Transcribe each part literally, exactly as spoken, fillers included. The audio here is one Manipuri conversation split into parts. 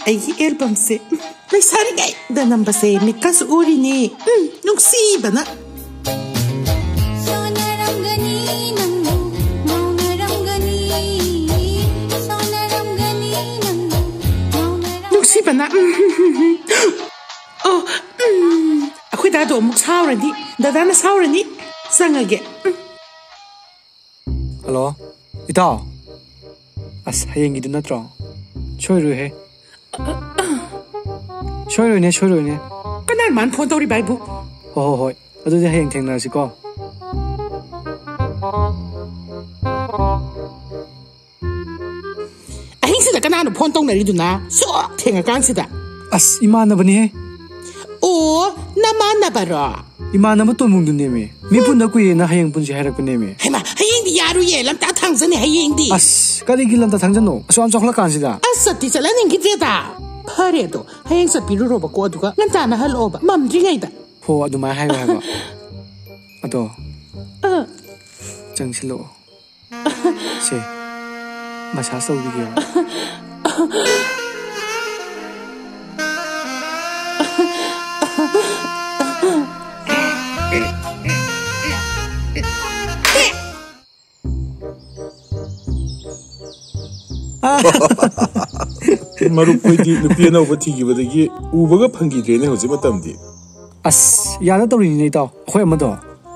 ꯑꯩꯒꯤ ꯑꯦꯜꯕꯝꯁꯦ ꯂꯩꯁꯥꯔꯤꯉꯩꯗ ꯅꯝꯕꯁꯦ ꯃꯤꯠꯀꯁꯨ ꯎꯔꯤꯅꯤ꯫ ꯎꯝ, ꯅꯨꯡꯁꯤꯕꯅ꯫ ꯁꯣꯟꯅꯔꯝꯒꯅꯤ ꯅꯪꯕꯨ, ꯉꯥꯎꯅꯔꯝꯒꯅꯤ꯫ ꯁꯣꯟꯅꯔꯝꯒꯅꯤ ꯅꯪꯕꯨ, ꯉꯥꯎꯅꯔꯝꯒꯅꯤ꯫ ꯅꯨꯡꯁꯤꯕꯅ꯫ ꯎꯝ, ꯎꯝ, ꯎꯝ, ꯎꯝ꯫ ꯑꯣ, ꯎꯝ꯫ ꯑꯩꯈꯣꯏ ꯗꯥꯗꯣ ꯑꯃꯨꯛ ꯁꯥꯎꯔꯅꯤ꯫ ꯗꯗꯥꯅ ꯁꯥꯎꯔꯅꯤ꯫ ꯆꯪꯉꯒꯦ꯫ ꯎꯝ꯫ ꯍꯜꯂꯣ, ꯏꯇꯥꯎ꯫ ꯑꯁ, ꯍꯌꯦꯡꯒꯤꯗꯨ ꯅꯠꯇ꯭ꯔꯣ? ꯁꯣꯏꯔꯣꯏꯍꯦ꯫ ꯁꯣꯏꯔꯣꯏꯅꯦ, ꯁꯣꯏꯔꯣꯏꯅꯦ꯫ ꯀꯅꯥꯅ ꯃꯥꯅ ꯐꯣꯟ ꯇꯧꯔꯤꯕ ꯍꯥꯏꯕꯨ? ꯍꯣꯏ, ꯍꯣꯏ, ꯍꯣꯏ꯫ ꯑꯗꯨꯗꯤ ꯍꯌꯦꯡ ꯊꯦꯡꯅꯔꯁꯤꯀꯣ꯫ ꯑꯍꯤꯡꯁꯤꯗ ꯀꯅꯥꯅꯣ ꯐꯣꯟ ꯇꯧꯅꯔꯤꯗꯨꯅ? ꯁꯨꯛ ꯊꯦꯡꯉꯀꯥꯟꯁꯤꯗ꯫ ꯑꯁ, ꯏꯃꯥꯟꯅꯕꯅꯤꯍꯦ꯫ ꯑꯣ, ꯅꯃꯥꯟꯅꯕꯔꯣ? ꯏꯃꯥꯟꯅꯕ ꯇꯣꯟꯕꯨꯡꯗꯨꯅꯦꯃꯤ꯫ ꯃꯤ ꯄꯨꯟꯗ ꯀꯨꯏꯔꯦꯅ ꯍꯌꯦꯡ ꯄꯨꯟꯁꯦ ꯍꯥꯏꯔꯛꯄꯅꯦꯃꯤ꯫ ꯍꯩꯃꯥ, ꯍꯌꯦꯡꯗꯤ ꯌꯥꯔꯨꯏꯌꯦ, ꯂꯝꯇꯥ ꯊꯥꯡꯖꯅꯦ ꯍꯌꯦꯡꯗꯤ꯫ ꯑꯁ, ꯀꯔꯤꯒꯤ ꯂꯝꯇꯥ ꯊꯥꯡꯖꯅꯣ? ꯑꯁꯨꯛ ꯌꯥꯝ ꯆꯥꯎꯈꯠꯂꯀꯥꯟꯁꯤꯗ꯫ ꯑꯁ, ꯆꯠꯇꯤ ꯆꯠꯍꯟꯅꯤꯡꯈꯤꯗ꯭ꯔꯦꯗ꯫ ꯐꯔꯦ ꯑꯗꯣ, ꯍꯌꯦꯡ ꯆꯠꯄꯤꯔꯨꯔꯣꯕꯀꯣ, ꯑꯗꯨꯒ ꯉꯟꯇꯥꯅ ꯍꯜꯂꯛꯑꯣꯕ, ꯃꯝꯗ꯭ꯔꯤꯉꯩꯗ꯫ ꯍꯣ, ꯑꯗꯨꯃꯥꯏꯅ ꯍꯥꯏꯌꯣ ꯍꯥꯏꯕ꯫ ꯑꯗꯣ, ꯑꯥ꯫ ꯆꯪꯁꯤꯜꯂꯛꯑꯣ꯫ ꯁꯦ, ꯃꯁꯥꯖ ꯇꯧꯕꯤꯒꯦꯕ꯫ ꯃꯔꯨꯞ ꯈꯣꯏꯗꯤ ꯅꯨꯄꯤ ꯑꯅꯧꯕ ꯊꯤꯈꯤꯕꯗꯒꯤ ꯎꯕꯒ ꯐꯪꯈꯤꯗ꯭ꯔꯦꯅꯦ ꯍꯧꯖꯤꯛ ꯃꯇꯝꯗꯤ꯫ ꯑꯁ, ꯌꯥꯅ ꯇꯧꯔꯤꯅꯤꯅꯦ, ꯏꯇꯥꯎ꯫ ꯑꯩꯈꯣꯏ ꯑꯃꯗꯣ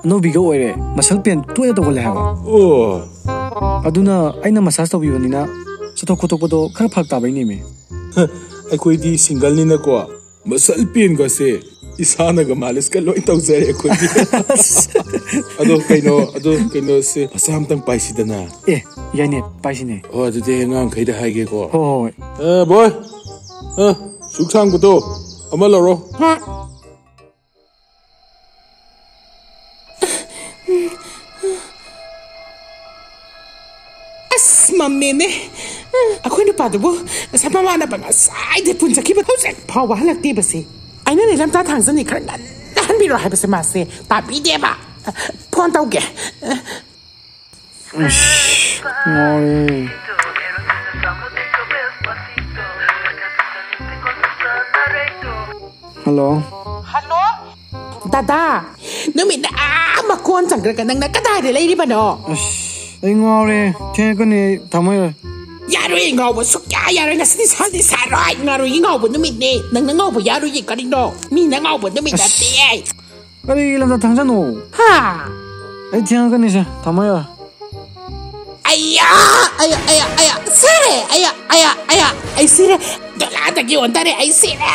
ꯑꯅꯧꯕꯤꯒ ꯑꯣꯏꯔꯦ, ꯃꯁꯜ ꯄꯦꯟ ꯇꯣꯏꯅ ꯇꯧꯒꯜꯂꯦ ꯍꯥꯏꯕ꯫ ꯑꯣ꯫ ꯑꯗꯨꯅ ꯑꯩꯅ ꯃꯁꯥꯖ ꯇꯧꯕꯤꯕꯅꯤꯅ ꯆꯠꯊꯣꯛ ꯈꯣꯠꯇꯣꯛꯄꯗꯣ ꯈꯔ ꯐꯔꯛ ꯇꯥꯕꯩꯅꯦꯃꯤ꯫ ꯑꯩꯈꯣꯏꯗꯤ ꯁꯤꯡꯒꯜꯅꯤꯅꯀꯣ, ꯃꯁꯜ ꯄꯦꯟꯒꯁꯦ ꯏꯁꯥꯅꯒ ꯃꯥꯂꯤꯁꯀ ꯂꯣꯏ ꯇꯧꯖꯔꯦ ꯑꯩꯈꯣꯏꯗꯤ꯫ ꯑꯗꯣ ꯀꯩꯅꯣ, ꯑꯗꯣ ꯀꯩꯅꯣꯁꯦ, ꯃꯆꯥ ꯑꯝꯇꯪ ꯄꯥꯏꯁꯤꯗꯅ꯫ ꯑꯦ, ꯌꯥꯏꯅꯦ, ꯄꯥꯏꯁꯤꯅꯦ꯫ ꯍꯣꯏ, ꯑꯗꯨꯗꯤ ꯑꯉꯥꯡꯈꯩꯗ ꯍꯥꯏꯒꯦꯀꯣ꯫ ꯍꯣꯏ, ꯍꯣꯏ, ꯍꯣꯏ꯫ ꯑꯦ, ꯕꯣꯏ, ꯑ, ꯁꯨꯛ ꯁꯥꯡꯕꯗꯣ ꯑꯃ ꯂꯧꯔꯣ꯫ ꯍꯣꯏ꯫ ꯑꯁ, ꯃꯝꯃꯦꯅꯦ꯫ ꯑꯩꯈꯣꯏ ꯅꯨꯄꯥꯗꯨꯕꯨ ꯉꯁꯥꯏ ꯃꯃꯥꯟꯅꯕ ꯉꯁꯥꯏꯗꯩ ꯄꯨꯟ ꯆꯠꯈꯤꯕ ꯍꯧꯖꯤꯛ ꯐꯥꯎꯕ ꯍꯜꯂꯛꯇꯦꯕꯁꯦ꯫ ꯑꯩꯅꯅꯦ ꯂꯝꯇꯥ ꯊꯥꯡꯖꯅꯤ ꯈꯔ ꯉꯟꯅ ꯍꯟꯕꯤꯔꯣ ꯍꯥꯏꯕꯁꯦ ꯃꯥꯁꯦ ꯇꯥꯕꯤꯗꯦꯕ꯫ ꯐꯣꯟ ꯇꯧꯒꯦ꯫ ꯑꯁ, ꯉꯥꯎꯔꯦ꯫ ꯍꯜꯂꯣ꯫ ꯍꯜꯂꯣ꯫ ꯗꯗꯥ, ꯅꯨꯃꯤꯠꯅ ꯑꯥ ꯃꯀꯣꯟ ꯆꯪꯈ꯭ꯔꯒ ꯅꯪꯅ ꯀꯗꯥꯏꯗ ꯂꯩꯔꯤꯕꯅꯣ? ꯑꯁ, ꯑꯩ ꯉꯥꯎꯔꯦ꯫ ꯊꯦꯡꯉꯛꯀꯅꯤ, ꯑꯩ ꯊꯝꯃꯣ ꯌꯥꯔꯦ꯫ ꯌꯥꯔꯣꯏ, ꯉꯥꯎꯕ ꯁꯨꯛꯌꯥ ꯌꯥꯔꯣꯏ꯫ ꯉꯁꯤꯗꯤ ꯁꯥꯗꯤ ꯁꯥꯔꯣꯏ꯫ ꯉꯥꯔꯣꯏꯒꯤ ꯉꯥꯎꯕ ꯅꯨꯃꯤꯠꯅꯤ꯫ ꯅꯪꯅ ꯉꯥꯎꯕ ꯌꯥꯔꯣꯏꯌꯦ꯫ ꯀꯔꯤꯅꯣ? ꯃꯤꯅ ꯉꯥꯎꯕ ꯅꯨꯃꯤꯠ ꯑꯁ꯫ ꯅꯠꯇꯦ꯫ ꯀꯔꯤꯒꯤ ꯂꯝꯆꯠ ꯊꯥꯡꯖꯅꯣ? ꯍꯥ? ꯑꯩ ꯊꯦꯡꯉꯛꯀꯅꯤꯁꯦ, ꯊꯝꯃꯣ ꯌꯥꯔꯦ꯫ ꯑꯌꯥ! ꯑꯌꯥ, ꯑꯌꯥ, ꯑꯌꯥ! ꯁꯤꯔꯦ! ꯑꯌꯥ, ꯑꯌꯥ, ꯑꯌꯥ! ꯑꯩ ꯁꯤꯔꯦ! ꯗꯣꯂꯥꯗꯒꯤ ꯑꯣꯟꯊꯔꯦ! ꯑꯩ ꯁꯤꯔꯦ!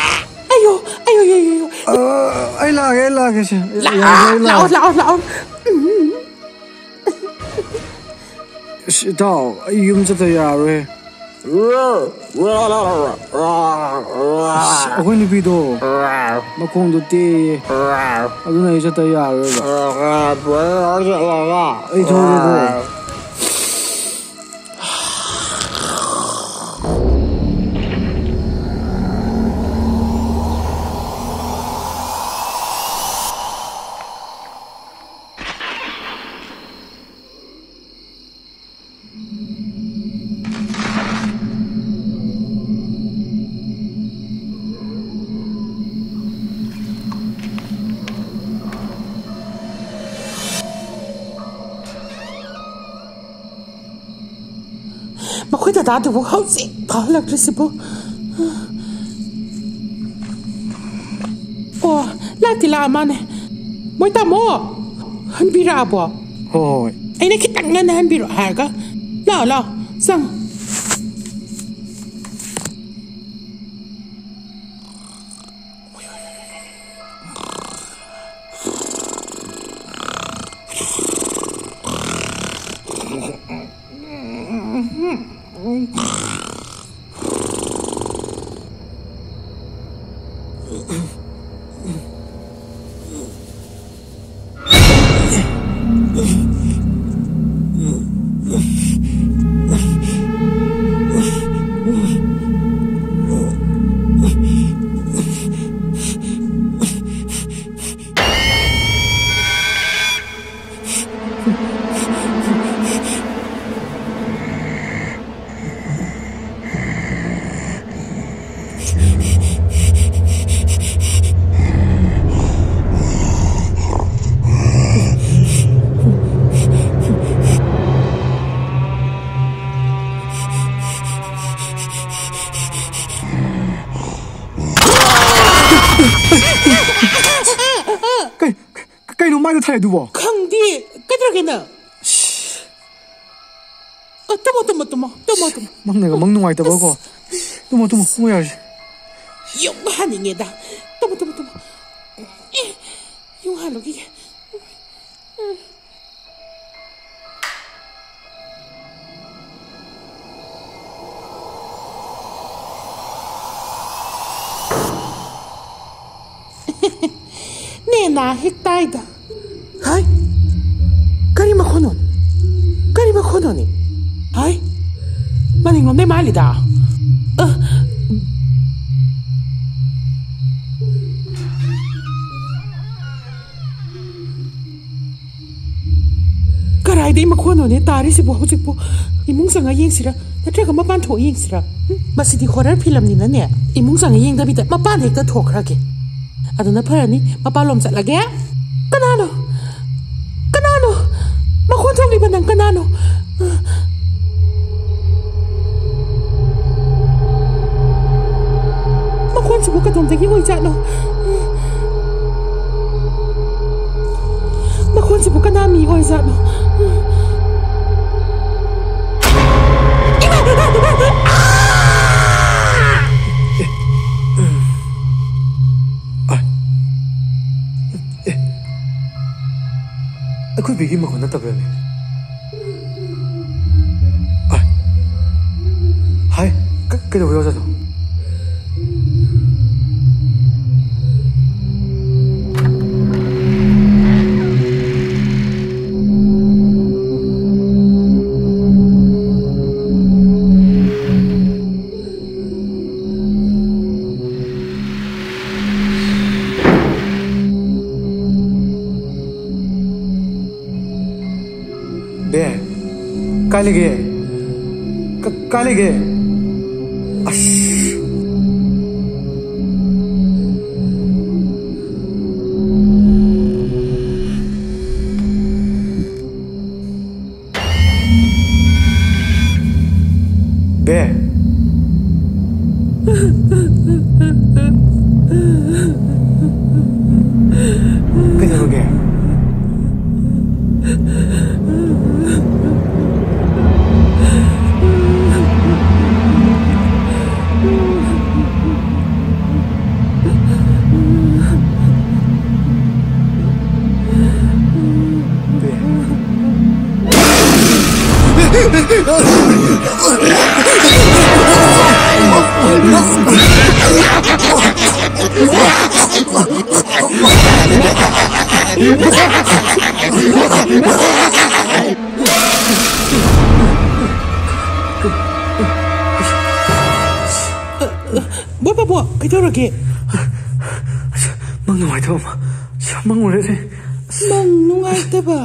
ꯑꯌꯣ! ꯑꯌꯣ, ꯑꯌꯣ, ꯑꯌꯣ, ꯑꯌꯣ! ꯑ, ꯑꯩ ꯂꯥꯛꯑꯒꯦ, ꯑꯩ ꯂꯥꯛꯑꯒꯦ ꯁꯦ꯫ ꯂꯥꯛꯑꯣ, ꯌꯥꯔꯦ, ꯑꯩ ꯂꯥꯛꯑꯣ, ꯂꯥꯛꯑꯒꯦ꯫ ꯂꯥꯛꯑꯣ, ꯂꯥꯛꯑꯣ! ꯎꯝ꯫ ꯑꯁ, ꯏꯇꯥꯎ, ꯑꯩ ꯌꯨꯝ ꯆꯠꯇ ꯌꯥꯔꯣꯏꯍꯦ꯫ ꯑꯁ, ꯑꯩꯈꯣꯏ ꯅꯨꯄꯤꯗꯣ ꯃꯈꯣꯡꯗꯣ ꯇꯦꯛꯑꯦ꯫ ꯑꯗꯨꯅ ꯑꯩ ꯆꯠꯇ ꯌꯥꯔꯣꯏꯕ꯫ ꯑꯩ ꯊꯣꯛꯑꯒꯦꯀꯣ꯫ ꯃꯈꯣꯏ ꯗꯗꯥꯗꯨꯕꯨ ꯍꯧꯖꯤꯛ ꯐꯥꯎ ꯍꯜꯂꯛꯇ꯭ꯔꯤꯁꯤꯕꯨ? ꯑꯣ, ꯂꯥꯛꯇꯤ ꯂꯥꯛꯑ ꯃꯥꯅꯦ꯫ ꯃꯣꯏ ꯇꯥꯃꯣ, ꯍꯟꯕꯤꯔꯛꯑꯕꯣ? ꯍꯣꯏ, ꯍꯣꯏ, ꯍꯣꯏ꯫ ꯑꯩꯅ ꯈꯤꯇꯪ ꯉꯟꯅ ꯍꯟꯕꯤꯔꯛꯑꯣ ꯍꯥꯏꯔꯒ꯫ ꯂꯥꯛꯑꯣ, ꯂꯥꯛꯑꯣ, ꯆꯪꯉꯣ꯫ ꯍꯥꯏ ꯑꯗꯨꯕꯣ? ꯈꯪꯗꯦ꯫ ꯀꯩꯗꯧꯔꯒꯦ ꯅꯪ? ꯑ, ꯇꯨꯝꯃꯣ, ꯇꯨꯝꯃꯣ, ꯇꯨꯝꯃꯣ, ꯇꯨꯝꯃꯣ, ꯇꯨꯝꯃꯣ꯫ ꯃꯪꯅꯒ ꯃꯪ ꯅꯨꯡꯉꯥꯏꯇꯕꯀꯣ꯫ ꯑꯁ꯫ ꯇꯨꯝꯃꯣ, ꯇꯨꯝꯃꯣ, ꯇꯨꯝꯃꯣ ꯌꯥꯔꯁꯤ꯫ ꯌꯨꯡ ꯍꯥꯟꯅꯤꯡꯉꯦꯗ꯫ ꯇꯨꯝꯃꯣ, ꯇꯨꯝꯃꯣ, ꯇꯨꯝꯃꯣ꯫ ꯑꯦ, ꯌꯨꯡ ꯍꯥꯜꯂꯨꯈꯤꯒꯦ꯫ ꯅꯦꯅꯥ ꯍꯦꯛ ꯇꯥꯏꯗ꯫ ꯍꯥꯏ? ꯀꯔꯤ ꯃꯈꯣꯟꯅꯣ? ꯀꯔꯤ ꯃꯈꯣꯟꯅꯣꯅꯦ? ꯍꯥꯏ? ꯃꯅꯤꯡꯂꯣꯝꯗꯩ ꯃꯥꯜꯂꯤꯗ꯫ ꯑ꯫ ꯀꯔꯥꯏꯗꯩ ꯃꯈꯣꯟꯅꯣꯅꯦ ꯇꯥꯔꯤꯁꯤꯕꯨ ꯍꯧꯖꯤꯛꯄꯨ? ꯏꯃꯨꯡ ꯆꯪꯉ ꯌꯦꯡꯁꯤꯔꯥ? ꯅꯠꯇ꯭ꯔꯒ ꯃꯄꯥꯟ ꯊꯣꯛꯑ ꯌꯦꯡꯁꯤꯔꯥ? ꯎꯝ, ꯃꯁꯤꯗꯤ horror filmꯅꯤꯅꯅꯦ, ꯏꯃꯨꯡ ꯆꯪꯉ ꯌꯦꯡꯗꯕꯤꯗ ꯃꯄꯥꯟꯗ ꯍꯦꯛꯇ ꯊꯣꯛꯈ꯭ꯔꯒꯦ꯫ ꯑꯗꯨꯅ ꯐꯔꯅꯤ, ꯃꯄꯥꯟꯂꯣꯝ ꯆꯠꯂꯒꯦ꯫ ꯀꯅꯥꯅꯣ? ꯀꯅꯥꯅꯣ? ꯃꯈꯣꯟ ꯊꯣꯛꯂꯤꯕ ꯅꯪ ꯀꯅꯥꯅꯣ? ꯃꯈꯣꯟꯁꯤꯕꯨ ꯀꯗꯣꯝꯗꯒꯤ ꯑꯣꯏꯖꯥꯠꯅꯣ? ꯃꯈꯣꯟꯁꯤꯕꯨ ꯀꯅꯥ ꯃꯤ ꯑꯣꯏꯖꯥꯠꯅꯣ? ꯏꯃꯥ! ꯑꯦ! ꯑꯩꯈꯣꯏ ꯕꯤꯒꯤ ꯃꯈꯣꯟ ꯅꯠꯇꯕ꯭ꯔꯅꯦ? ꯑ, ꯍꯥꯏ, ꯀ-, ꯀꯩꯗꯧꯕ ꯌꯥꯎꯖꯥꯠꯅꯣ? ꯕꯦ, ꯀꯥꯏ ꯂꯩꯒꯦ? ꯀ-, ꯀꯥꯏ ꯂꯩꯒꯦ? ꯑꯁ! ꯕꯦ! ꯀꯩꯗꯧꯔꯒꯦ? ꯕꯣ, ꯕꯣ, ꯕꯣ, ꯀꯩꯗꯧꯔꯒꯦ? ꯃꯪ ꯅꯨꯡꯉꯥꯏꯇꯕ ꯑꯃ ꯃꯪꯉꯨꯔꯦꯅꯦ꯫ ꯃꯪ ꯅꯨꯡꯉꯥꯏꯇꯕ?